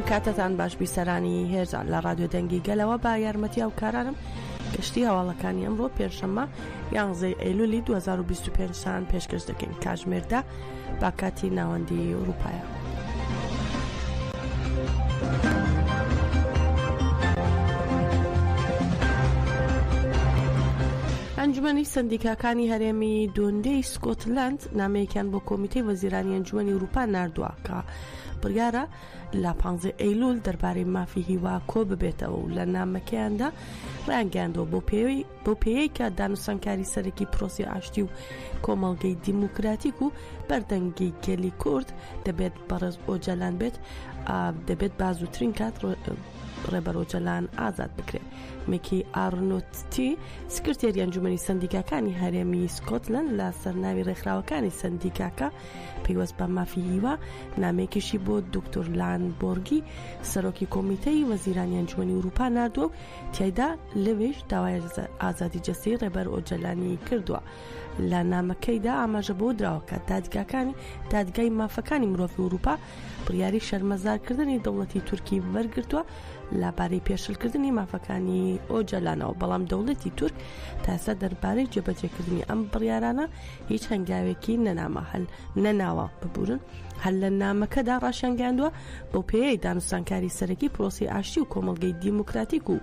کاتتان باش بیسەرانی هێژا لە ڕادیۆ دەنگی گەلەوە بە یارمەتی هاوکارانم گەشتی هەواڵەکانی ئەمڕۆ پێنجشەممە یانزەی ئەیلولی 2025 تان پێشکەش دەکەین کاژمێردا با کاتی ناوەندی ئەوروپایە. ئەنجومەنی سەندیکاکانی هەرێمی دۆندەی سکۆتلەند نامەیەکیان بۆ کۆمیتەی وەزیرانی ئەنجومەنی ئەوروپا ناردووە کە بڕیارە لە پانزەی ئەیلول دەربارەی مافی هیوا کۆ ببێتەوە و لە نامەکەیاندا ڕایانگەیاندووە بۆ پێی بەو پێیەی کە دانوستانکاری سەرەکی پرۆسەی ئاشتی و کۆمەڵگەی دیموکراتیک و بەردەنگی گەلی کورد دەبێت بەڕێز ئۆجالان بێت، دەبێت با زووترین کات ڕێبەر ئۆجالان ئازاد بکرێت. میکی ئارنۆتتی، سکرتێری ئەنجومەنی سەندیکاکانی هەرێمی سکۆتلەند لە سەر ناوی ڕێکخراوەکانی سەندیکاکە پەیوەست بە مافی هیوا نامەیەکیشی بۆ دکتۆر لان بۆرگی سەرۆکی کۆمیتەی وەزیرانی ئەنجومەنی ئوروپا ناردووە و تیایدا لەوێش داوای ئازادی جەستەیی ڕێبەر ئۆجەلانی کردووە. لە نامەکەیدا ئاماژە بەوە دراوە کە دادگاکانی دادگای مافەکانی مرۆڤی ئوروپا بڕیاری شەرمەزارکردنی دەوڵەتی تورکی وەرگرتووە لەبارەی پێشلکردنی مافەکانی ئۆجەلانەوە، بەڵام دەوڵەتی تورک تا ئێستا دەربارەی جێبەجێکردنی ئەم بڕیارانە هیچ هەنگاوێکی نەنامە هەل نەناوە ببورن هەر لە نامەکەدا ڕاشیانگەیاندووە بەو پێیەی دانوستانکاری سەرەکی پرۆسەی ئاشتی و کۆمەڵگەی دیموکراتیک و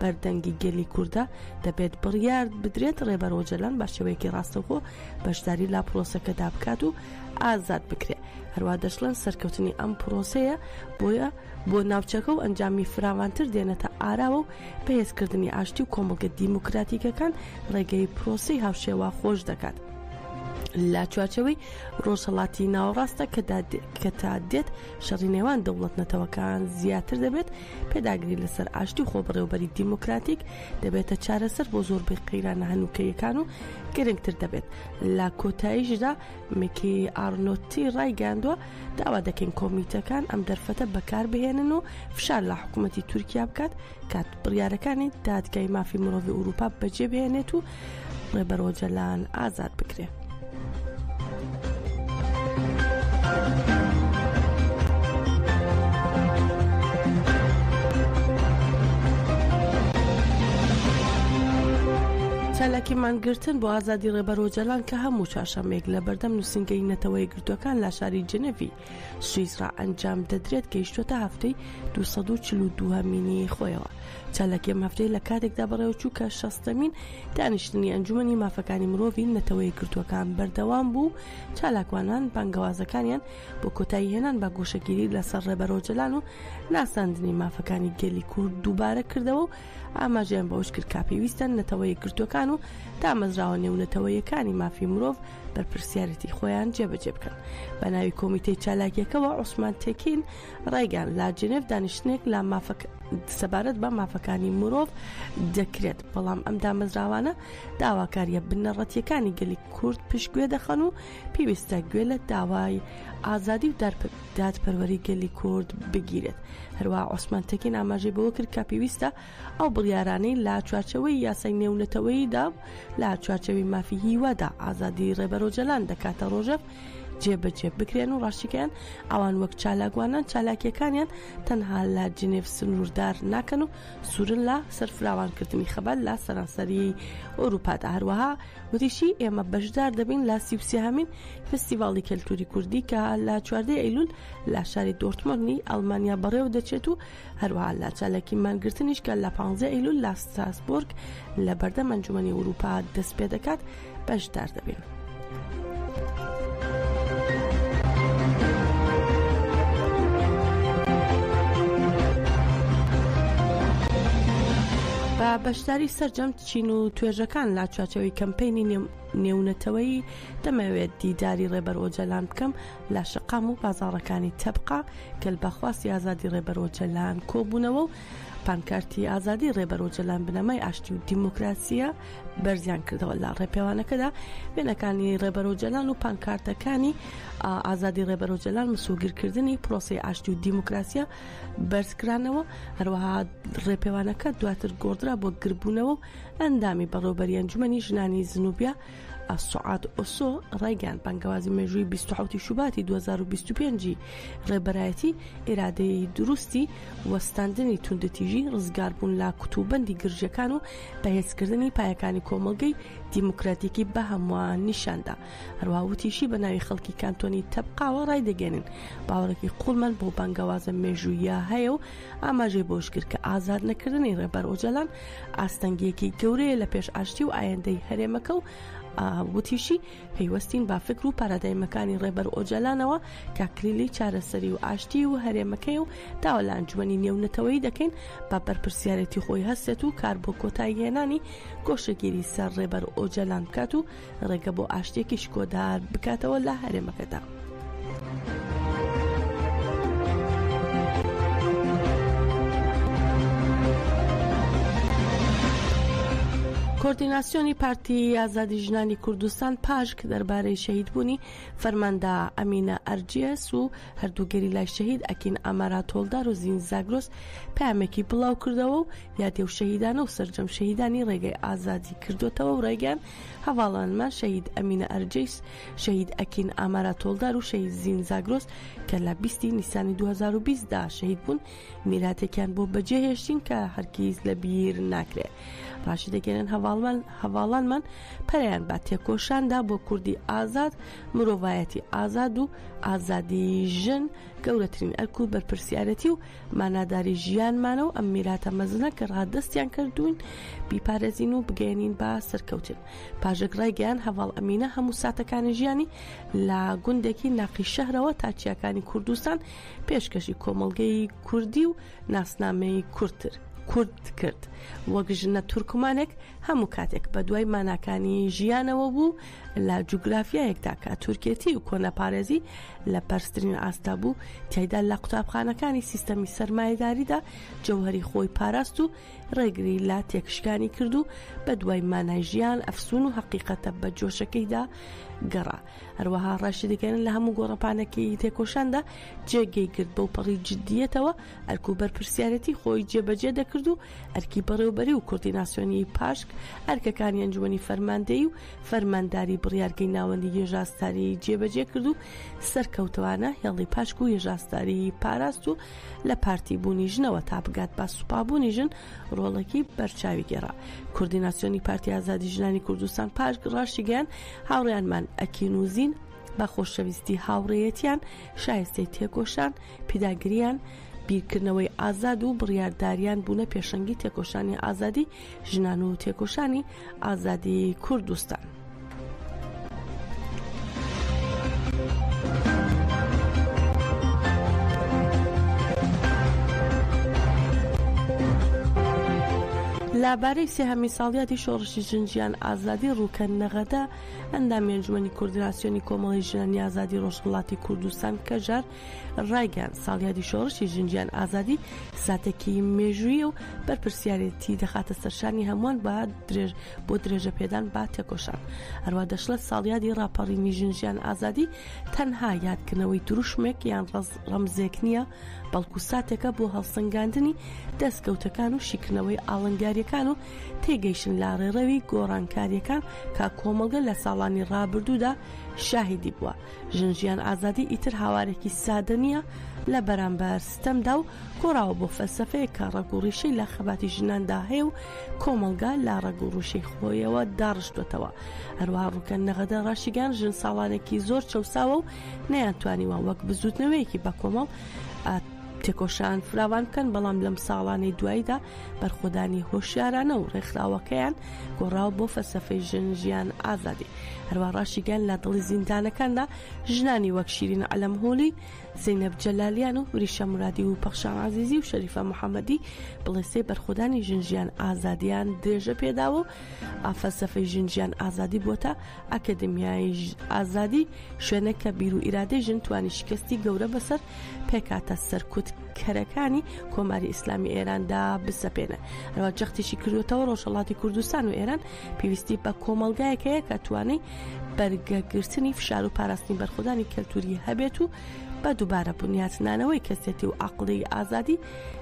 بەردەنگی گەلی کوردە دەبێت بڕیار بدرێت ڕێبەر ئۆجەلان بە شێوەیەکی ڕاستەوخۆ بەشداری لە پرۆسەکەدا بکات و ئازاد بکرێت هەروە دەشڵێن سەرکەوتنی ئەم پرۆسەیە بۆیە بۆ ناوچەکە و ئەنجامی فراوانتر دێنێتە ئاراوە و بەهێزکردنی ئاشتی و کۆمەڵگە دیموکراتیکەکان ڕێگەی پرۆسەی هاوشێوە خۆش دەکات. لە چوارچێوەی ڕۆژهەڵاتی ناوەڕاستە کە تا دێت شەڕی نێوان دەوڵەت نەتەوەکان زیاتر دەبێت، پێداگری لەسەر ئاشتی و خۆبەڕێوەبەری دیموکراتیک دەبێتە چارەسەر بۆ زۆربەی قەیرانە هەنووکەییەکان و گرنگتر دەبێت. لە کۆتاییشدا میکی ئارنۆتی ڕایگەیاندووە، داوا دەکەین کۆمیتەکان ئەم دەرفەتە بەکاربهێنن و فشار لە حکوومەتی تورکیا بکات کات بڕیارەکانی دادگای مافی مرۆڤی ئورووپا بەجێ بهێنێت و ڕێبەر ئۆجەلان ئازاد بکرێ. چالاکی مانگرتن بۆ ئازادی ڕێبەر ئۆجەلان کە هەموو چوارشەممەیەک لە بەردەم نووسینگەی نەتەوە یەکگرتووەکان لە شاری جنێڤی سویسرا ئەنجام دەدرێت گەیشتووەتە هەفتەی 242 هەمینی خۆیەوە. چالاکی ئەم هەفتەیە لە کاتێکدا بەڕێوەچوو کە شەستەمین دانیشتنی ئەنجومەنی مافەکانی مرۆڤی نەتەوە یەکگرتووەکان بەردەوام بوو و چالاکوانان بانگەوازەکانیان بۆ کۆتایی هێنان بە گۆشەگیری لەسەر ڕێبەر ئۆجەلان و ناساندنی مافەکانی گەلی کورد دووبارە کردەوە و ئاماژەیان بەوەش کرد کە پێویستە نەتەوە یەکگرتووەکان و دامەزراوە نێونەتەوەییەکانی مافی مرۆڤ بەرپرسیارێتی خۆیان جێبەجێ بکەن. بە ناوی کۆمیتەی چالاکییەکەوە عوسمان تێکین ڕایگەیاند، لە جنێڤ دانیشتنێک لە سەبارەت بە مافەکانی مرۆڤ دەکرێت، بەڵام ئەم دامەزراوانە داواکارییە بنەڕەتییەکانی گەلی کورد پشتگوێ دەخەن و پێویستە گوێ لە داوای ئازادی و دادپەروەری گەلی کورد بگیرێت. هەروەها عوسمان تەکین ئاماژەی بەوە کرد کە پێویستە ئەو بڕیارانەی لە چوارچێوەی یاسای نێونەتەوەییدا و لە چوارچێوەی مافی هیوادا ئازادی ڕێبەر ئۆجەلان دەکاتە ڕۆژەڤ جێبەجێ بکرێن و ڕاشیگەیاند ئەوان وەک چالاکوانان چالاکییەکانیان تەنها لە جنێڤ سنووردار ناکەن و سوورن لە سەر فراوانکردنی خەبات لە سەرانسەری ئەوروپادا. هەروەها وتیشی، ئێمە بەشدار دەبین لە 33 هەمین فستیڤاڵی کەلتوری کوردی کە لە 14 ئەیلول لە شاری دۆرتمۆندی ئەڵمانیا بەڕێوە دەچێت و هەروەها لە چالاکی مانگرتنیش کە لە 15 ئەیلول لە ستراسبۆرگ لە بەردەم ئەنجومەنی ئەوروپا دەست پێدەکات بەشدار دەبین. بە بەشداری سەرجەم چین و توێژەکان لە چوارچێوەی کەمپەینی نێونەتەوەیی دەمەوێت دیداری ڕێبەر ئۆجەلان بکەم لە شەقام و بازاڕەکانی تەبقا گەل بە خواستی ئازادی ڕێبەر ئۆجەلان کۆبوونەوە و پانکارتی ئازادی ڕێبەر ئۆجەلان بنەمای ئاشتی و دیموکراسیە بەرزیان کردەوە لە ڕێپێوانەکەدا وێنەکانی ڕێبەر ئۆجەلان و پانکارتەکانی ئازادی ڕێبەر ئۆجەلان مسۆگرکردنی پرۆسەی ئاشتی و دیموکراسیە بەرزکرانەوە، هەروەها ڕێپێوانەکە دواتر گۆڕدرا بۆ گربوونەوە و ئەندامی بەڕێوەبەری ئەنجومەنی ژنانی زنوبیا. سوعاد ئۆسۆ ڕایگەیاند، بانگەوازی مێژووی 27 شوباتی 2025 ی ڕێبەرایەتی ئیرادەی دروستی وەستاندنی توندوتیژی، ڕزگاربوون لە کوتوبەندی گرژییەکان و بەهێزکردنی پایەکانی کۆمەڵگەی دیموکراتیکی بە هەمووان نیشاندا. هەروەها وتیشی، بە ناوی خەڵکی کانتۆنی تەبقاوە ڕایدەگەیەنین باوەڕێکی قووڵمان بەو بانگەوازە مێژووییە هەیە و ئاماژەی بەوەشکرد کە ئازاد نەکردنی ڕێبەر ئۆجالان ئاستەنگییەکی گەورەیە لە پێش ئاشتی و ئایندەی هەرێمەکە و وتیشی، پەیوەستین بە فکر و پارادایمەکانی ڕێبەر ئۆجالانەوە کە کلیلی چارەسەری و ئاشتی و هەرێمەکەیە و داوا لە ئەنجومەنی نێونەتەوەیی دەکەین بە بەرپرسیارێتی خۆی هەستێت و کار بۆ کۆتاییهێنانی گۆشەگیری سەر ڕێبەر ئۆجالان بکات و ڕێگە بۆ ئاشتییەکی شکۆدار بکاتەوە لە هەرێمەکەدا. کۆردیناسیۆنی پارتی ئازادی ژنانی کوردستان پاژک دەربارەی شەهیدبوونی فەرماندە ئەمینە ئەرجیەس و هەردوو گەریلای شەهید ئەکین ئامارا تۆڵدار و زین زاگرۆس پەیامێکی بڵاو کردەوە و یادی ئەو شەهیدانە و سەرجەم شەهیدانی ڕێگەی ئازادی کردۆتەوە و ڕایگەیاند هەڤاڵانمان شەهید ئەمینە ئەرجەیس، شەهید ئەکین ئامارا تۆڵدار و شەهید زین زاگرۆس کە لە 20 نیسانی 2020 دا شەهید بوون، میراتێکیان بۆ بەجێهێشتین کە هەرگیز لەبیر ناکرێ. ڕاشیدەگەیەنن هەڤاڵمان هەڤاڵانمان پەرەیان بە تێکۆشان دا بۆ کوردی ئازاد، مرۆڤایەتی ئازاد و ئازادی ژن گەورەترین ئەرک و بەرپرسیارێتی و ماناداری ژیانمانە و ئەم میراتە مەزنە کە ڕادەستیان کردووین بیپارێزین و بگەیەنین بە سەرکەوتن. پاژک ڕایگەیاند هەڤاڵ ئەمینە هەموو ساتەکانی ژیانی لە گوندێکی ناقی شەهرەوە تا چیاکانی کوردستان پێشکەشی کۆمەڵگەی کوردی و ناسنامەی کوردتر کورد کرد. وەک ژنە تورکمانێک هەموو کاتێک بەدوای ماناکانی ژیانەوە بوو لە جوگرافیایەکدا کە تورکێتی و کۆنەپارێزی لە بەرزترین ئاستدا بوو، تیایدا لە قوتابخانەکانی سیستەمی سەرمایەداریدا جەوهەری خۆی پاراست و ڕێگری لە تێکشکانی کرد و بەدوای مانای ژیان، ئەفسوون و هەقیقەتە بەجۆشەکەیدا گەڕا. هەروەها ڕاشیدەگەیەنن لە هەموو گۆڕەپانێکی تێکۆشاندا جێگەی گرت، بەوپەڕی جدییەتەوە ئەرک و بەرپرسیارێتی خۆی جێبەجێ دەکرد و ئەرکی بەڕێوەبەری و کۆردیناسیۆنی پاشک، ئەرکەکانی ئەنجومەنی فەرماندەیی و فەرمانداری بڕیارگەی ناوەندی یەژاستاری جێبەجێ کرد و سەرکەوتوانە هێڵی پاشک و یەژاستاری پاراست و لە پارتی بوونی ژنەوە تا بگات بە سوپابوونی ژن ڕۆڵێکی بەرچاوی گێڕا. کوردیناسیۆنی پارتی ئازادی ژنانی کوردستان پاشک ڕاشیگەیاند هاوڕێیانمان ئەکین و زین بە خۆشەویستی هاوڕێیەتیان شایستەی تێکۆشان، پیداگریان، بیرکردنەوەی ئازاد و بڕیارداریان بوونە پێشەنگی تێکۆشانی ئازادی ژنان و تێکۆشانی ئازادی کوردستان. لە بارەی سێهەمین ساڵیادی شۆڕشی ژن ژیان ئازادی ڕووکەن نەغەدە ئەندامی ئەنجومەنی کۆردیناسیۆنی کۆمەڵەی ژنانی ئازادی ڕۆژهەڵاتی کوردستان کەژار ڕایگەیاند، ساڵیادی شۆڕشی ژن ژیان ئازادی ساتێکی مێژوویە و بەرپرسیارێتی دەخاتە سەرشانی هەمووان بە درێژ بۆ درێژەپێدان بە تێکۆشان. هەروەها دەشڵێت، ساڵیادی ڕاپەڕینی ژن ژیان ئازادی تەنها یادکردنەوەی دروشمێک یان ڕەمزێک نییە، بەڵکو ساتێکە بۆ هەڵسەنگاندنی دەستکەوتەکان و شیکردنەوەی ئاڵنگارییەکان و تێگەیشتن لە ڕێڕەوی گۆڕانکارییەکان کە کۆمەڵگە لە ساڵانی ڕابردوودا شاهیدی بووە. ژن ژیان ئازادی ئیتر هاوارێکی سادە نییە لە بەرامبەر ستەمدا و گۆڕاوە بۆ فەلسەفەیەک کە ڕەگ و ڕیشەی لە خەباتی ژناندا هەیە و کۆمەڵگا لە ڕەگ و ڕیشەی خۆیەوە داڕشتووەتەوە. هەروەها ڕوکەن نەغەدە ڕاشیگەیاند ژن ساڵانێکی زۆر چەوساوە و نەیانتوانیوە وەک بزووتنەوەیەکی بەکۆمەڵ تێکۆشان فراوان بکەن، بەڵام لەم ساڵانەی دواییدا بەرخۆدانی هۆشیارانە و ڕێکخراوەکەیان گۆڕاوە بۆ فەلسەفەی ژن ژیان ئازادی. هەروەها ڕاشیگەیاند لە دڵی زیندانەکاندا ژنانی وەک شیرین عەلەمهۆلی، زەینەب جەلالیان و وریشە مورادی و پەخشان عەزیزی و شەریفە محەمەدی بڵێسەی بەرخۆدانی ژن ژیان ئازادیان درێژە پێداوە و فەلسەفەی ژن ژیان ئازادی بووەتە ئەکەدمیای ئازادی، شوێنێک کە بیر و ئیرادەی ژن توانی شکستی گەورە بەسەر پێکهاتە سەرکوتکەرەکانی کۆماری ئیسلامی ئێراندا بسەپێنێ. هەروەها جەختیشی کردووەتەوە ڕۆژهەڵاتی کوردستان و ئێران پێویستی بە کۆمەڵگایەک هەیە کە توانای بەرگەگرتنی فشار و پاراستنی بەرخۆدانی کەلتووری هەبێت و بە دووبارە بنیاتنانەوەی کەسێتی و عەقڵی ئازادی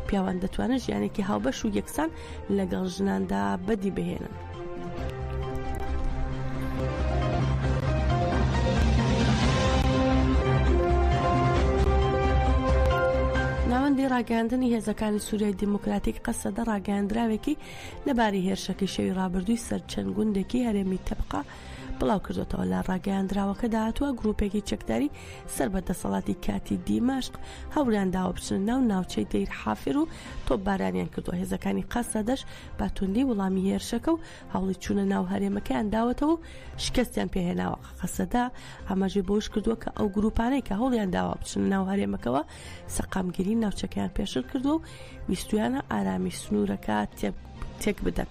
پیاوان دەتوانن ژیانێکی هاوبەش و یەکسان لەگەڵ ژناندا بەدی بهێنن. ناوەندی ڕاگەیاندنی هێزەکانی سوریای دیموکراتیک قەسەدە ڕاگەیاندراوێکی لەبارەی هێرشەکەی شەوی ڕابردووی سەر چەند گوندێکی هەرێمی تەبقە بڵاوکردۆتەوە. لە ڕاگەیاندراوەکەدا هاتووە، گروپێکی چەکداری سەر بە دەسەڵاتی کاتی دیمەشق هەوڵیان داوە بچنە ناو ناوچەی دەیر حافر و تۆپبارانیان کردووە، هێزەکانی قەسەدەش بە توندی وەڵامی هێرشەکە و هەوڵی چوونە ناو هەرێمەکەیان داوەتەوە و شکستیان پێهێناوە. قەسەدە ئاماژەی بەوەش کردووە کە ئەو گروپانەی کە هەوڵیان داوە بچنە ناو هەرێمەکەوە سەقامگیری ناوچەکەیان پێشل کردووە و ویستویانە ئارامی سنوورەکە تێک بدەن.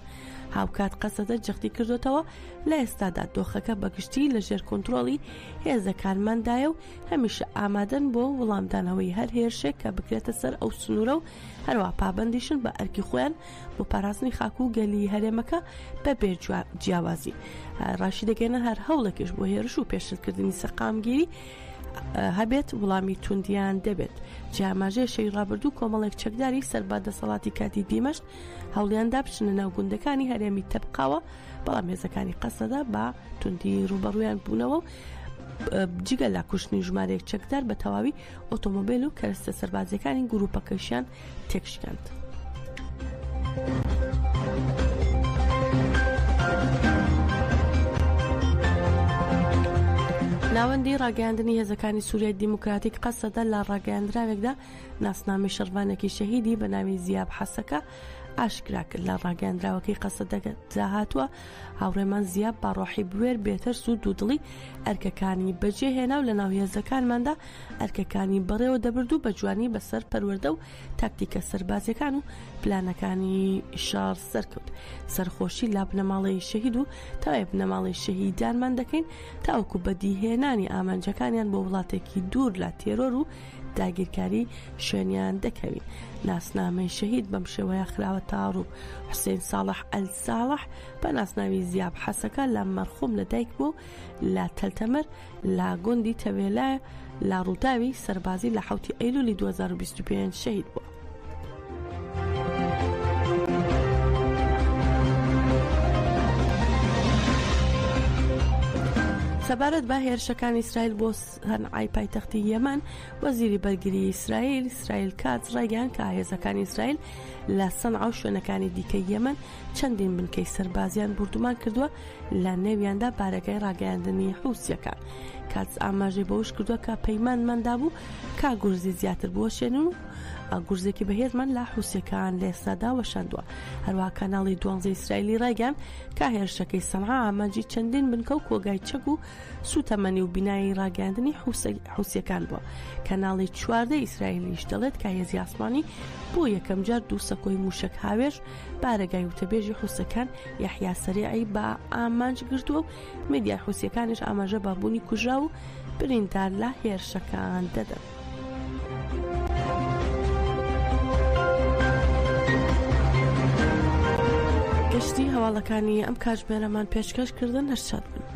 هاوکات قەسەدە جەختی کردوتەوە لە ئێستادا دۆخەکە بەگشتی لە ژێر کۆنترۆڵی هێزەکانماندایە و هەمیشە ئامادەن بۆ وڵامدانەوەی هەر هێرشێک کە بکرێتە سەر ئەو سنوورە و هەروە پابەندیشن بە ئەرکی خۆیان بۆ پاراستنی خاک و گەلی هەرێمەکە بە بێ جیاوازی. ڕاشیدەگەیەنن هەر هەوڵێکیش بۆ هێرش و پێشلکردنی سەقامگیری هەبێت وڵامی توندیان دەبێت. جیاماژەیە شەوی ڕابردوو کۆمەڵێک چەکداری سەر بە دەسەڵاتی کاتی دیمەشق هەوڵیاندا بچنە ناو گوندەکانی هەرێمی تەبقاوە، بەڵام هێزەکانی قەسەدە بە توندی ڕووبەڕوویان بوونەوە و جگە لە کوشتنی ژمارەیەک چەکدار بە تەواوی ئۆتۆمۆبیل و کەرەستە سەربازیەکانی گروپەکەشیان تێکشکاند. ناوەندی ڕاگەیاندنی هێزەکانی سووریای دیموکراتیک قەسەدە لە ڕاگەیاندراوێکدا ناسنامەی شەڕڤانێکی شەهیدی بە ناوی زیاب حەسەکە ئاشکرا کرد. لە ڕاگەیاندراوەکەی قەسەدەدا هاتووە، هاوڕێمان زیاب بە ڕۆحی بوێر، بێترس و دوودڵی ئەرکەکانی بەجێهێنا و لەناو هێزەکانماندا ئەرکەکانی بەڕێوە دەبرد و بە جوانی بەسەر پەروەردە و تاکتیکە سەربازیەکان و پلانەکانی شەڕ سەرکەوت. سەرخۆشی لە بنەماڵەی شەهید و تەوای بنەماڵەی شەهیدانمان دەکەین تاوەکو بەدیهێنانی ئامانجەکانیان بۆ وڵاتێکی دوور لە تێرۆر و داگیرکاری شوێنیان دەکەوین. ناسنامەی شەهید بەم شێوەیە خراوەتە ڕوو، حوسێن ساڵح ئەلساڵح بە ناسناوی زیاب حەسەکە لە مەرخوم لەدایک بووە و لە تەلتەمر لە گوندی تەوێلە لە ڕووداوی سەربازی لە حەوتی ئەیلولی 2025 شەهید بووە. سەبارەت بە هێرشەکانی ئیسرائیل بۆ سەنعای پایتەختی یەمەن، وەزیری بەرگری ئیسرائیل، ئیسرائیل کاتز ڕایگەیاند کە هێزەکانی ئیسرائیل لە سەنعا و شوێنەکانی دیکەی یەمەن چەندین بنکەی سەربازیان بوردومان کردووە، لە نێویاندا بارەگای ڕاگەیاندنی حوسییەکان. کاتز ئاماژەی بەوەش کردووە کە پەیمانمان دابوو کە گورزی زیاتر بوەشێنن و گورزێکی بەهێزمان لە حوسییەکان لە ئێستادا وەشاندووە. هەروەها کەناڵی دوانزەی ئیسرائیلی ڕایگەیاند کە هێرشەکەی سەنعا ئامانجی چەندین بنکە و کۆگای چەک و سووتەمەنی و بینای ڕاگەیاندنی حوسییەکان بووە. کەناڵی 14 ئیسرائیلیش دەڵێت کە هێزی ئاسمانی بۆ یەکەمجار دوو سەکۆی مووشەک هاوێژ بارەگای وتەبێژی حوسەکان یەحیا سەریعی بە ئامانج گرتووە و میدیای حوسییەکانیش ئاماژە بە بوونی کوژراو و بریندار لە هێرشەکان دەدەن. گشتی هەواڵەکانی ئەم کاتژمێرەمان پێشکەش کردن هەر شاد بن.